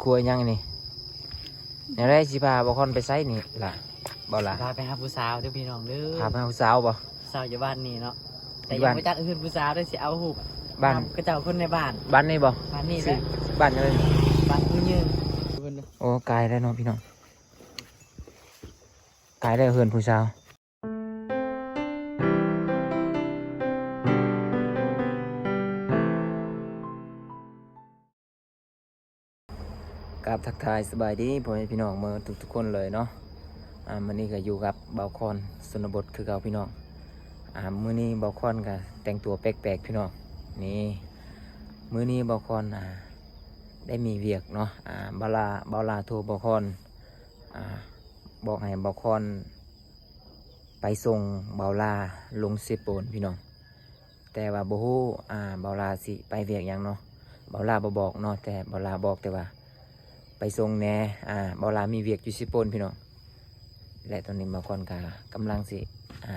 ຄົວຫຍັງນີ້? ແນວໃດຊິພາບ່າວຄອນໄປໃສນີ້ລະ ບ່າວຫຼ້າ? ພາໄປຫາຜູ້ສາວເດີພີ່ນ້ອງເດີ. ພາໄປຫາຜູ້ສາວບໍ່? ຜູ້ສາວຢູ່ບ້ານນີ້ເນາະ ແຕ່ຍັງບໍ່ຈັກເຮືອນຜູ້ສາວເດີ ຊິເອົາຮູບ ບ້ານ ນຳຂະເຈົ້າຄົນໃນບ້ານ. ບ້ານນີ້ບໍ່? ບ້ານນີ້ແຫຼະ. ບ້ານຫຍັງ? ບ້ານຫູຍືງ. ໂອ້ ກາຍແລ້ວເນາະພີ່ນ້ອງ ກາຍແລ້ວເຮືອນຜູ້ສາວ. ກາບທັກທາຍສະບາຍດີພໍ່ແມ່ພີ່ນ້ອງເໝິດທຸກໆຄົນເລີຍເນາະ. ອາ ມື້ນີ້ກໍຢູ່ກັບບ່າວຄອນຊົນນະບົດຄືເກົ່າພີ່ນ້ອງ. ອາ ມື້ນີ້ບ່າວຄອນກໍແຕ່ງຕົວແປກໆພີ່ນ້ອງ. ນີ້ ມື້ນີ້ບ່າວຄອນ ອາ ໄດ້ມີວຽກເນາະ. ອາ ບ່າວຫຼ້າ ບ່າວຫຼ້າໂທບ່າວຄອນ ອາ ບອກໃຫ້ບ່າວຄອນໄປສົ່ງບ່າວຫຼ້າລົງເຊໂປນພີ່ນ້ອງ. ແຕ່ວ່າບໍ່ຮູ້ ອາ ບ່າວຫຼ້າຊິໄປວຽກຫຍັງເນາະ ບ່າວຫຼ້າບໍ່ບອກເນາະ. ແຕ່ບ່າວຫຼ້າບອກແຕ່ວ່າໄປສົ່ງແດ່ ອາ ບ່າວຫຼ້າມີວຽກຢູ່ເຊໂປນພີ່ນ້ອງ. ແລະ ຕອນນີ້ບ່າວຄອນກໍກຳລັງຊິ ອາ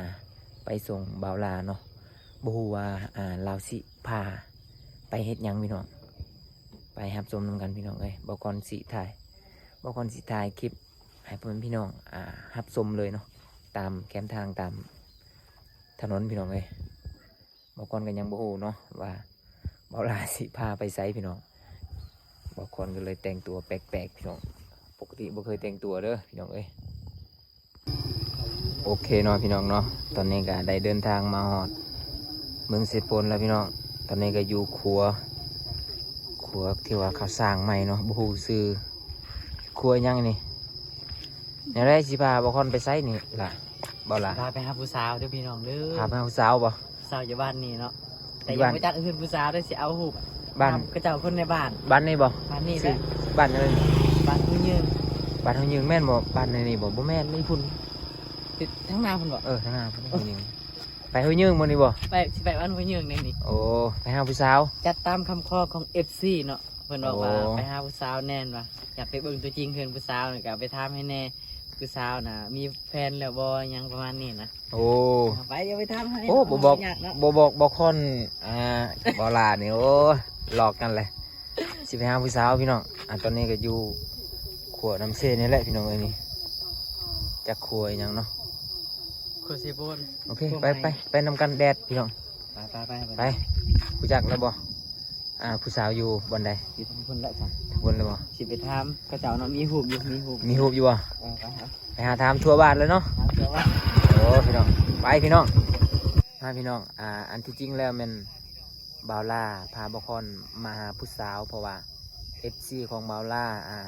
ໄປສົ່ງບ່າວຫຼ້າເນາະ. ບໍ່ຮູ້ວ່າ ອາ ລາວຊິພາໄປເຮັດຫຍັງພີ່ນ້ອງ. ໄປຮັບຊົມນຳກັນພີ່ນ້ອງເອີຍ. ບ່າວຄອນຊິຖ່າຍ ບ່າວຄອນຊິຖ່າຍຄລິບໃຫ້ພໍ່ແມ່ພີ່ນ້ອງ ອາ ຮັບຊົມເລີຍເນາະ ຕາມແຄມທາງ ຕາມຖະໜົນພີ່ນ້ອງເອີຍ. ບ່າວຄອນກໍຍັງບໍ່ຮູ້ເນາະວ່າບ່າວຫຼ້າຊິພາໄປໃສພີ່ນ້ອງ. ບ່າວຄອນກໍເລີຍແຕ່ງຕົວແປກໆພີ່ນ້ອງ ປົກກະຕິບໍ່ເຄີຍແຕ່ງຕົວເດີພີ່ນ້ອງເອີຍ. ໂອເຄເນາະພີ່ນ້ອງເນາະ ຕອນນີ້ກໍໄດ້ເດີນທາງມາຮອດເມືອງເຊໂປນແລ້ວພີ່ນ້ອງ. ຕອນນີ້ກໍຢູ່ຂົວ ຂົວທີ່ວ່າເຂົາສ້າງໃໝ່ເນາະ ບໍ່ຮູ້ຊື່ຂົວຫຍັງນີ້. ແນວໃດຊິພາບ່າວຄອນໄປໃສນີ້ລະ ບ່າວຫຼ້າ? ພາໄປຫາຜູ້ສາວເດີພີ່ນ້ອງເດີ. ພາໄປຫາຜູ້ສາວບໍ່? ຜູ້ສາວຢູ່ບ້ານນີ້ເນາະ ແຕ່ຍັງບໍ່ຈັກເຮືອນຜູ້ສາວເດີ ຊິເອົາຮູບ ບ້ານ ນຳຂະເຈົ້າຄົນໃນບ້ານ. ບ້ານນີ້ບໍ່? ບ້ານນີ້ແຫຼະ. ບ້ານຫຍັງ? ບ້ານຫູຍືງ. ບ້ານຫູຍືງແມ່ນບໍ່? ບ້ານໃນນີ້ບໍ່? ບໍ່ແມ່ນ ນີ້ພຸ້ນ ທາງໜ້າພຸ້ນບໍ່? ເອີ ທາງໜ້າພຸ້ນ ຫູຍຢືງ. ໄປຫູຍຢືງມື້ນີ້ບໍ່? ໄປ ຊິໄປບ້ານຫູຍຢືງໃນນີ້. ໂອ້ ໄປຫາຜູ້ສາວ. ຈັດຕາມຄຳຂໍຂອງເອັຟຊີເນາະ ເພິ່ນບອກວ່າ ໂອ້ ໄປຫາຜູ້ສາວແນ່ນວ່າ ຢາກໄປເບິ່ງຕົວຈິງເຮືອນຜູ້ສາວ ແລ້ວກໍໄປຖາມໃຫ້ແນ່ ຜູ້ສາວນະມີແຟນແລ້ວບໍ່ ຫຍັງປະມານນີ້ນະ. ໂອ້ ໄປ ດຽວໄປຖາມໃຫ້. ໂອ້ ບໍ່ບອກ ບໍ່ບອກ ບໍ່ຄອນ ອ່າ ບໍ່ຫຼ້ານີ້ ໂອ້ ຫຼອກກັນແຫຼະ. ຊິໄປຫາຜູ້ສາວພີ່ນ້ອງ. ອາ ຕອນນີ້ກໍຢູ່ຂົວນ້ຳເຊນີ້ແຫຼະພີ່ນ້ອງເອີຍ ນີ້ ຈັກຂົວອີ່ຫຍັງເນາະ ຂົວເຊໂປນ. ໂອເຄ ໄປ ໄປ ໄປນຳກັນແດດພີ່ນ້ອງ. ໄປ ໄປ ໄປ ໄປ. ຮູ້ຈັກແລ້ວບໍ່ ອ່າ ຜູ້ສາວຢູ່ບ່ອນໃດ? ຢູ່ທາງພຸ້ນແຫຼະຊັ້ນ. ທາງພຸ້ນແລ້ວບໍ່? ຊິໄປຖາມເຂົາເຈົ້າເນາະ ມີຮູບຢູ່ ມີຮູບ ມີຮູບຢູ່ບໍ່? ເອີ ໄປຫາ ໄປຫາຖາມທົ່ວບ້ານເລີຍເນາະ ຖາມທົ່ວບ້ານ. ໂອ້ ພີ່ນ້ອງ ໄປພີ່ນ້ອງ ມາພີ່ນ້ອງ. ອ່າ ອັນທີ່ຈິງແລ້ວແມ່ນ ບ່າວຫຼ້າພາບ່າວຄອນມາຫາຜູ້ສາວ ເພາະວ່າເອັຟຊີຂອງບ່າວຫຼ້າ ອ່າ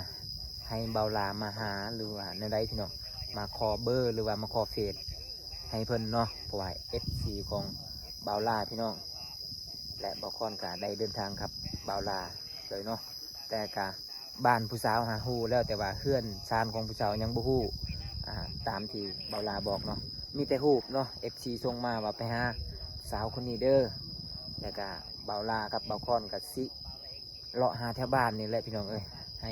ໃຫ້ບ່າວຫຼ້າມາຫາ ຫຼືວ່າແນວໃດພີ່ນ້ອງ ມາຂໍເບີ ຫຼືວ່າມາຂໍເຟສໃຫ້ເພິ່ນເນາະ ເພາະວ່າເອັຟຊີຂອງບ່າວຫຼ້າພີ່ນ້ອງ. ແລະ ບ່າວຄອນກໍໄດ້ເດີນທາງກັບບ່າວຫຼ້າເລີຍເນາະ ແຕ່ກະ ບ້ານຜູ້ສາວຫາຮູ້ແລ້ວ ແຕ່ວ່າເຮືອນຊານຂອງຜູ້ສາວຍັງບໍ່ຮູ້ ອ່າ ຕາມທີ່ບ່າວຫຼ້າບອກເນາະ ມີແຕ່ຮູບເນາະ ເອັຟຊີສົ່ງມາວ່າໄປຫາສາວຄົນນີ້ເດີ. ແລ້ວກະບ່າວຫຼ້າກັບບ່າວຄອນກະຊິເລາະຫາແຖວບ້ານນີ້ແຫຼະພີ່ນ້ອງເອີຍ ໃຫ້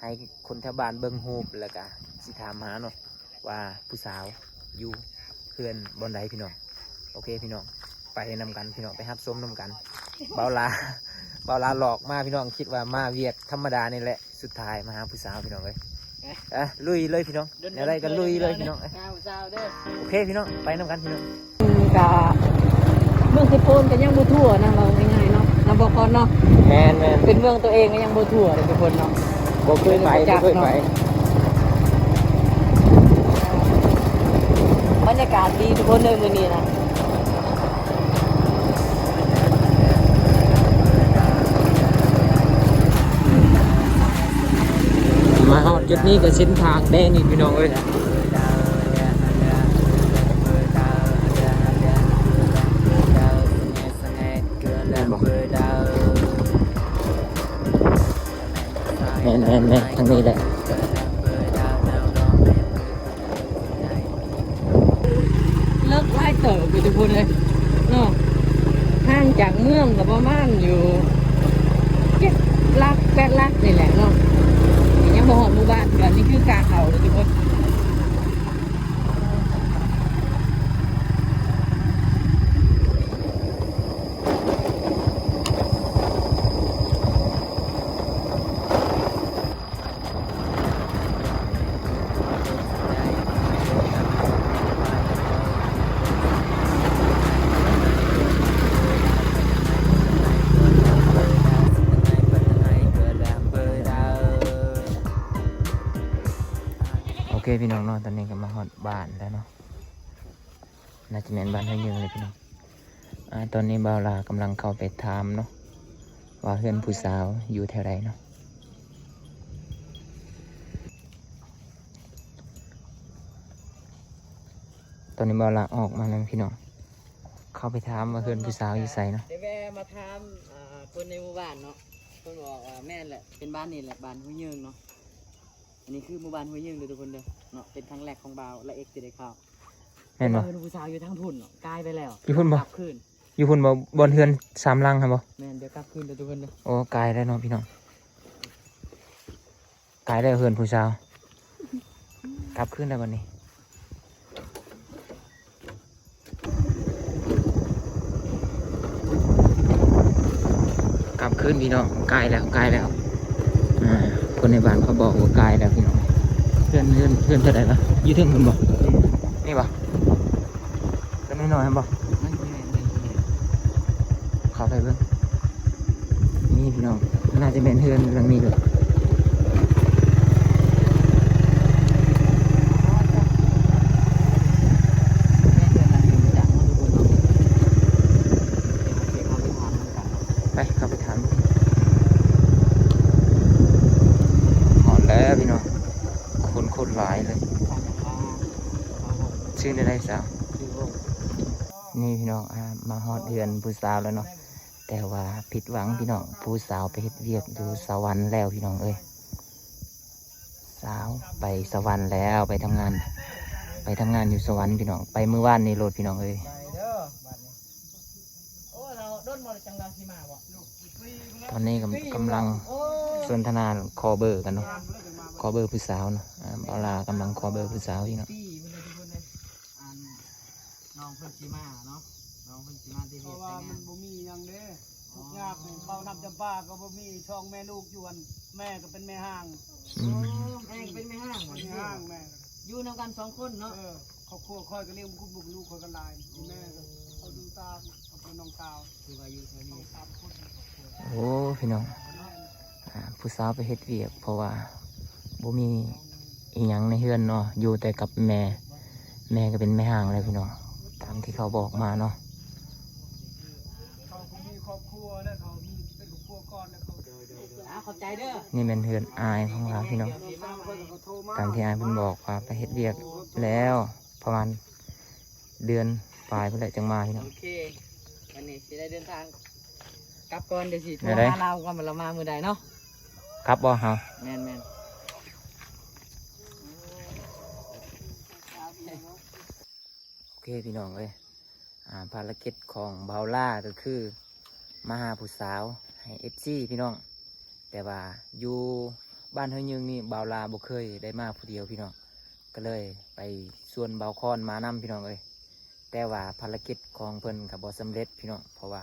ໃຫ້ຄົນແຖວບ້ານເບິ່ງຮູບ ແລ້ວກະຊິຖາມຫາເນາະ ວ່າຜູ້ສາວຢູ່ເຮືອນບ່ອນໃດພີ່ນ້ອງ. ໂອເຄພີ່ນ້ອງ ໄປນຳກັນພີ່ນ້ອງ ໄປຮັບຊົມນຳກັນ. ບ່າວຫຼ້າ ບ່າວຫຼ້າຫຼອກມາພີ່ນ້ອງ ຄິດວ່າມາວຽກທຳມະດານີ້ແຫຼະ ສຸດທ້າຍມາຫາຜູ້ສາວພີ່ນ້ອງເອີຍ. ເອີ ລຸຍເລີຍພີ່ນ້ອງ ແນວໃດກໍລຸຍເລີຍພີ່ນ້ອງ. ຫາຜູ້ສາວເດີ ໂອເຄພີ່ນ້ອງ ໄປນຳກັນພີ່ນ້ອງ. ກະເມືອງເຊໂປນກໍຍັງບໍ່ທົ່ວນະ ເວົ້າງ່າຍໆເນາະ ນຳບໍ່ຄອນເນາະ. ແມ່ນໆ ເປັນເມືອງຕົວເອງກໍຍັງບໍ່ທົ່ວເດ້ທຸກຄົນເນາະ ບໍ່ເຄີຍໄປ ບໍ່ເຄີຍໄປ. ບັນຍາກາດດີທຸກຄົນເດີມື້ນີ້ນະ. ມາຮອດຈຸດນີ້ກໍເສັ້ນທາງແດງອີກພີ່ນ້ອງເອີຍ. ແມ່ນບໍ່? ແມ່ນໆໆ ທາງນີ້ແຫຼະ. ເລິກຫຼາຍເຕີບຢູ່ທຸກຄົນເອີຍເນາະ ຫ່າງຈາກເມືອງກໍປະມານຢູ່ເຈັດຫຼັກແປດຫຼັກນີ້ແຫຼະເນາະ ຍັງບໍ່ຮອດໝູ່ບ້ານເທື່ອ. ນີ້ຄືກາເຂົ້າເດີທຸກຄົນ. ມາຮອດ เค พี่น้องเนาะ ตอนนี้ก็มาฮอดบ้านแล้วเนาะ น่าจะแม่นบ้านห้วยเยิงเลยพี่น้อง อ่า ตอนนี้บ่าวลากำลังเข้าไปถามเนาะ ว่าเฮือนผู้สาวอยู่แถวใดเนาะ ตอนนี้บ่าวลาออกมาแล้วพี่น้อง เข้าไปถามว่าเฮือนผู้สาวอยู่ไสเนาะ ได้แวะมาถาม อ่า คนในหมู่บ้านเนาะ เพิ่นบอกว่าแม่นแหละ เป็นบ้านนี่แหละ บ้านห้วยเยิงเนาะ อันนี้คือหมู่บ้านห้วยเยิงเด้อทุกคนเด้อเนาะ เป็นครั้งแรกของบ่าวและเอ็กซ์ที่ได้เข้า แม่นบ่ เฮือนผู้สาวอยู่ทางพุ้นเนาะ กายไปแล้ว อยู่พุ้นบ่ กลับคืน อยู่พุ้นบ่ บ่อนเฮือนสามหลังหั่นบ่ แม่น เดี๋ยวกลับคืนเด้อทุกคนเด้อ โอ้ กายแล้วเนาะพี่น้อง กายแล้วเฮือนผู้สาว กลับคืนแล้วบัดนี้ กลับคืนพี่น้อง กายแล้ว กายแล้ว อ่า คนในบ้านเขาบอกว่ากายแล้วพี่น้อง เฮือน เฮือน เฮือนเท่าใดวะ อยู่เทิงพุ้นบ่ นี่บ่ เฮือนน้อยๆหั่นบ่ เข้าไปเบิ่ง นี่พี่น้อง น่าจะแม่นเฮือนหลังนี้เด้อ ไป เข้าไปถาม ฮอดแล้วพี่น้อง คนโคตรหลายเลย ชื่ออะไรสาว นี่พี่น้อง อ่า มาฮอดเฮือนผู้สาวแล้วเนาะ แต่ว่าผิดหวังพี่น้อง ผู้สาวไปเฮ็ดเวียกอยู่สวรรค์แล้วพี่น้องเอ้ย สาวไปสวรรค์แล้ว ไปทำงาน ไปทำงานอยู่สวรรค์พี่น้อง ไปมื้อวานนี้โลดพี่น้องเอ้ย ตอนนี้กำ กำลังสนทนาขอเบอร์กันเนาะ ขอเบอร์ผู้สาวเนาะ อ่า บ่าวลากำลังขอเบอร์ผู้สาวอยู่เนาะ น้องเพิ่นสิมาเนาะ น้องเพิ่นสิมาที่ เพราะว่ามันบ่มีหยังเด้ ทุกข์ยากนี่ เบาน้ำจำปาก็บ่มี ช่องแม่ลูกอยู่หั่น แม่ก็เป็นแม่ฮ้าง อืม แม่ก็เป็นแม่ฮ้าง เป็นแม่ฮ้างแม่ อยู่นำกันสองคนเนาะ เออ ครอบครัวข้อยก็เลี้ยงบุกบุกลูกข้อยก็หลาย แม่ก็เอาดูตากับน้องสาว คือว่าอยู่แถวนี้ สองสามคน โอ้ พี่น้อง อ่า ผู้สาวไปเฮ็ดเวียก เพราะว่าบ่มีอีหยังในเฮือนเนาะ อยู่แต่กับแม่ แม่ก็เป็นแม่ฮ้างแล้วพี่น้อง ตามที่เขาบอกมาเนาะ เขาก็มีครอบครัวแล้ว เขามีเป็นครอบครัวก่อนแล้ว เขา อ่า ขอบใจเด้อ นี่แม่นเฮือนอ้ายของลาวพี่น้อง ตามที่อ้ายเพิ่นบอกว่าไปเฮ็ดเวียกแล้ว ประมาณเดือนปลายพุ้นแหละจั่งมาพี่น้อง โอเค วันนี้สิได้เดินทางกลับก่อน เดี๋ยวสิโทรหาลาวก่อนว่าลาวมามื้อใดเนาะ กลับบ่เฮา แม่นๆ โอเคพี่น้องเอ้ย อ่า ภารกิจของบ่าวลาก็คือมาหาผู้สาวให้ เอฟซี พี่น้อง แต่ว่าอยู่บ้านห้วยเยิงนี่บ่าวลาบ่เคยได้มาผู้เดียวพี่น้อง ก็เลยไปชวนบ่าวคอนมานำพี่น้องเอ้ย แต่ว่าภารกิจของเพิ่นก็บ่สำเร็จพี่น้อง เพราะว่า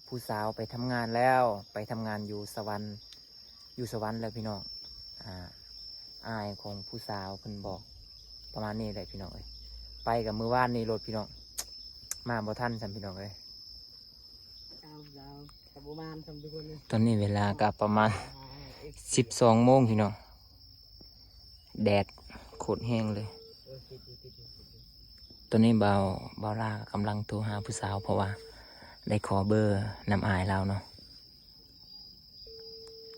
ผู้สาวไปทำงานแล้ว ไปทำงานอยู่สวรรค์ อยู่สวรรค์แล้วพี่น้อง อ่า อ้ายของผู้สาวเพิ่นบอกประมาณนี้แหละพี่น้องเอ้ย ไปกับมื้อวานนี้โลดพี่น้อง มาบ่ทันซ้ำพี่น้องเอ้ย ตอนนี้เวลาก็ประมาณสิบสองโมงพี่น้อง แดดโคตรแฮงเลย ตอนนี้บ่าว บ่าวลากำลังโทรหาผู้สาว เพราะว่าได้ขอเบอร์นำอ้ายลาวเนาะ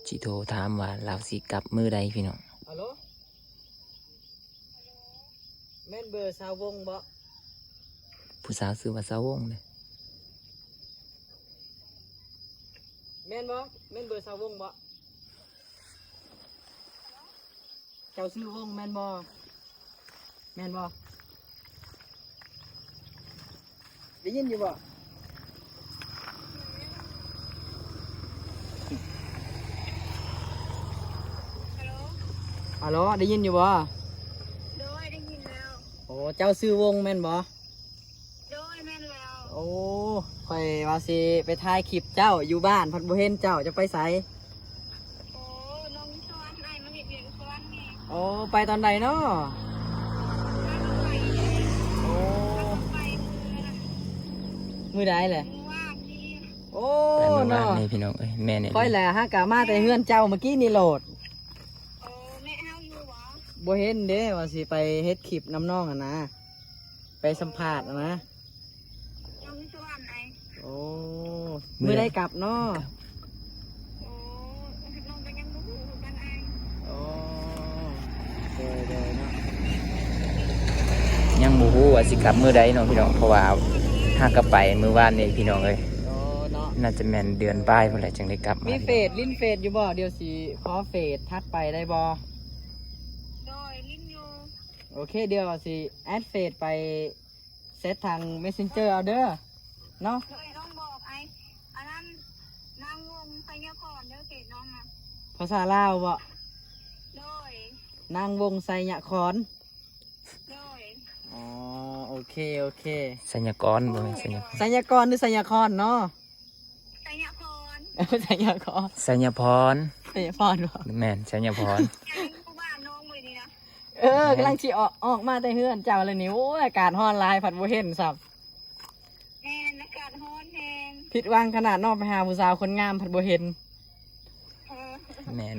สิโทรถามว่าลาวสิกลับมื้อใดพี่น้อง ฮัลโหล แม่นเบอร์สาววงบ่ ผู้สาวชื่อว่าสาววงเด้ แม่นบ่ แม่นเบอร์สาววงบ่ เจ้าชื่อวงแม่นบ่ แม่นบ่ ได้ยินอยู่บ่ ฮัลโหล ฮัลโหล ได้ยินอยู่บ่ โดย ได้ยินแล้ว โอ้ เจ้าชื่อวงแม่นบ่ โดย แม่นแล้ว โอ้ ข้อยว่าสิไปถ่ายคลิปเจ้าอยู่บ้าน พัดบ่เห็นเจ้า เจ้าไปไส โอ้ น้องอยู่สวรรค์ อ้ายมาเฮ็ดเวียกอยู่สวรรค์แม่ โอ้ ไปตอนใดเนาะ มาบ่ไหวเลย โอ้ มาบ่ไปมื้อนั้น มื้อใดแหละ มื้อวานนี้ โอ้ ไปมื้อวานนี้ เนาะ พี่น้องเอ้ย แม่นี่ ข้อยแหละ หากะมาแต่เฮือนเจ้าเมื่อกี้นี่โลด โอ้ แม่เฮาอยู่บ่ ບໍ່ເຫັນເດ້ ວ່າຊິໄປເຮັດຄລິບນຳນ້ອງຫັ້ນນະ ໄປສຳພາດຫັ້ນນະ. ນ້ອງຢູ່ສະຫວັນໄອ. ໂອ້ ມື້ໃດກັບເນາະ? ໂອ້ ນ້ອງກໍຍັງບໍ່ຮູ້ຄືກັນໄອ. ໂອ້ ໂດຍໆ ເນາະ ຍັງບໍ່ຮູ້ວ່າຊິກັບມື້ໃດເນາະພີ່ນ້ອງ ເພາະວ່າຫາກໍໄປມື້ວານນີ້ພີ່ນ້ອງເອີຍ. ໂອ້ ເນາະ ໜ້າຈະແມ່ນເດືອນປາຍພຸ້ນແຫຼະ ຈຶ່ງໄດ້ກັບມາ. ມີເຟສ ຫຼິ້ນເຟສຢູ່ບໍ່? ດຽວຊິຂໍເຟສຖັດໄປໄດ້ບໍ່? ໂດຍ ຫຼິ້ນຢູ່. ໂອເຄ ດຽວຊິແອັດເຟສໄປ ແຊັດທາງເມສເຊັນເຈີເອົາເດີເນາະ. ໂດຍ ນ້ອງບອກໄອ ອັນນັ້ນ ນາງວົງໄຊຍະຄອນເດີ ເຟສນ້ອງນະ. ພາສາລາວບໍ? ໂດຍ ນາງວົງໄຊຍະຄອນ. ໂດຍ ອໍ ໂອເຄ ໂອເຄ. ໄຊຍະກອນບໍ່ແມ່ນໄຊຍະ ໄຊຍະກອນ ຫຼື ໄຊຍະຄອນເນາະ? ໄຊຍະພອນ ໄຊຍະຄອນ ໄຊຍະພອນ ໄຊຍະພອນບໍ? ແມ່ນ ໄຊຍະພອນ. ຢູ່ບ້ານນ້ອງເລີຍນີ້ນະ. ເອີ ແມ່ນ ກຳລັງຊິອອກ ອອກມາແຕ່ເຮືອນເຈົ້າແລ້ວນີ້. ໂອ້ຍ ອາກາດຮ້ອນຫຼາຍ ພັດບໍ່ເຫັນຊ້ຳ. ແມ່ນ ອາກາດຮ້ອນແຮງ. ຜິດຫວັງຂະໜາດ ນ້ອງໄປຫາຜູ້ສາວຄົນງາມ ພັດບໍ່ເຫັນ. ເອີ ແມ່ນ.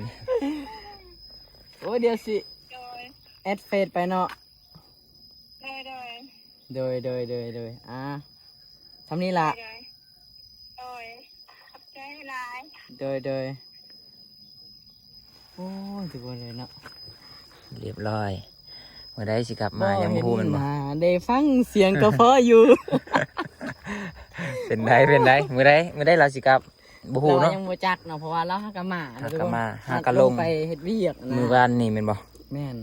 ໂອ້ຍ ດຽວຊິ ໂດຍ ແອັດເຟສໄປເນາະ. ໂດຍ ໂດຍ ໂດຍ ໂດຍ ໂດຍ ໂດຍ. ອ່າ ສ່ຳນີ້ລະ. ໂດຍ ໂດຍ ໂດຍ ຂອບໃຈຫຼາຍ. ໂດຍ ໂດຍ. ໂອ້ຍ ທຸກຄົນເລີຍເນາະ ລຽບຮ້ອຍ. ມື້ໃດຊິກັບມາ ບໍ່ ຍັງບໍ່ຮູ້ແມ່ນບໍ່? ໄດ້ຟັງສຽງກໍພໍຢູ່. ເປັນໃດ ເປັນໃດ? ມື້ໃດ ມື້ໃດລາວຊິກັບ? ບໍ່ຮູ້ເນາະ ລາວຍັງບໍ່ຈັກເນາະ ເພາະວ່າລາວຫາກະມາ ຫາກະມາ ຫາກະລົງ ໄປເຮັດວຽກນະ. ມື້ວານນີ້ແມ່ນບໍ່? ແມ່ນ.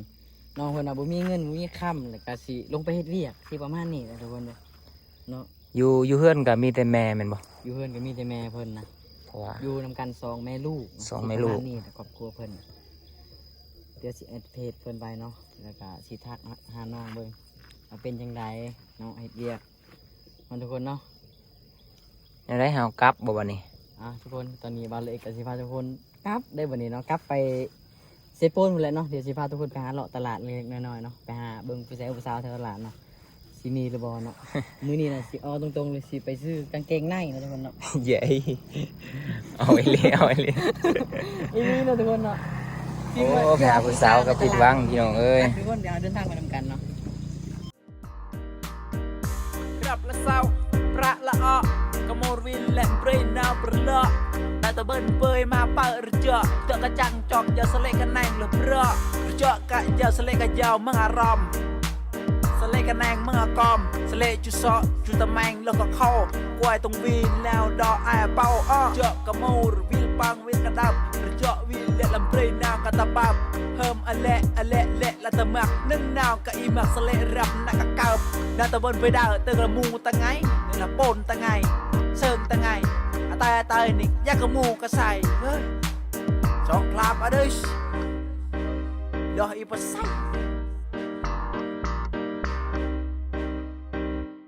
ນ້ອງເພິ່ນວ່າບໍ່ມີເງິນ ບໍ່ມີຄຳ ແລ້ວກະຊິລົງໄປເຮັດວຽກ ຊິປະມານນີ້ແຫຼະທຸກຄົນເດີເນາະ. ຢູ່ ຢູ່ເຮືອນກໍມີແຕ່ແມ່ແມ່ນບໍ່? ຢູ່ເຮືອນກໍມີແຕ່ແມ່ເພິ່ນນະ ເພາະວ່າຢູ່ນຳກັນສອງແມ່ລູກ ສອງແມ່ລູກ ປະມານນີ້ແຫຼະຄອບຄົວເພິ່ນ. ດຽວຊິແອັດເຟສເພິ່ນໄປເນາະ ແລ້ວກະຊິທັກຫານ້ອງເບິ່ງວ່າເປັນຈັ່ງໃດເນາະ ເຮັດວຽກເນາະທຸກຄົນເນາະ. ແນວໃດ ເຮົາກັບບໍ່ບັດນີ້? ອ່າ ທຸກຄົນ ຕອນນີ້ບ່າວເລັກກໍຊິພາທຸກຄົນກັບໄດ້ບັດນີ້ເນາະ ກັບໄປເຊໂປນພຸ້ນແຫຼະເນາະ. ດຽວຊິພາທຸກຄົນໄປຫາເລາະຕະຫຼາດເລັກໆນ້ອຍໆເນາະ ໄປຫາເບິ່ງຜູ້ຊາຍຜູ້ສາວແຖວຕະຫຼາດເນາະ ຊິມີຫຼືບໍ່ເນາະ. ມື້ນີ້ນະຊິເວົ້າຕົງໆເລີຍ ຊິໄປຊື້ກາງເກງໃນເນາະທຸກຄົນເນາະ. ເຢ້ ເອົາອີ່ຫຼີ ເອົາອີ່ຫຼີ ອີ່ຫຼີເນາະທຸກຄົນເນາະ. ໂອ້ ໄປຫາຜູ້ສາວກໍຜິດຫວັງພີ່ນ້ອງເອີຍ. ທຸກຄົນ ດຽວເຮົາເດີນທາງໄປນຳກັນເນາະ. ក្ລັບລະເຊົາ ປະລະອອກ ກະໂມຣວິນ ແລະ ເບຣນາວ ປະເລາະ ນາຕະເບິນເປີຍ ມາເປີຣະເຈາະ ເຈາະກະຈັງ ຈອກຢາວ ສະເລກະແນງ ລະເບຣາະ ຈອກກະຢາວ ສະເລກະຢາວ ມັງອາຣອມ ສະເລກະແນງ ມັງອາກອມ ສະເລກຈູສອ ຈູຕະແມງ ລະກະເຂົ້າ ກວາຍຕົງວີນ ແນວດອກອາຍປາວ ເຈາະກະໂມຣວິນ ປາງວິນ ກະດັບ ຣະເຈາະວິນ ແລະ ລຳເບຣນາວ ກະຕະບັບ ເຮີມ ອະແລະ ອະແລະ ແລະ ລະຕະໝັກ ໜຶ່ງນາວ ກະອີໝັກ ສະເລກ ແຣັບ ນະກະເກີບ ນາຕະເບິນ ເບດາວ ເຕີກະລະມູ ຕະໄງ ນະລະໂປນ ຕະໄງ ເຊີງ ຕະໄງ ອາຕາຍ ອາຕາຍ ນິກ ຢາກະມູ ກະໄຊ ເຮີ ຈອກຄລາບ ອະເດີ ດອກອີປະໄຊ.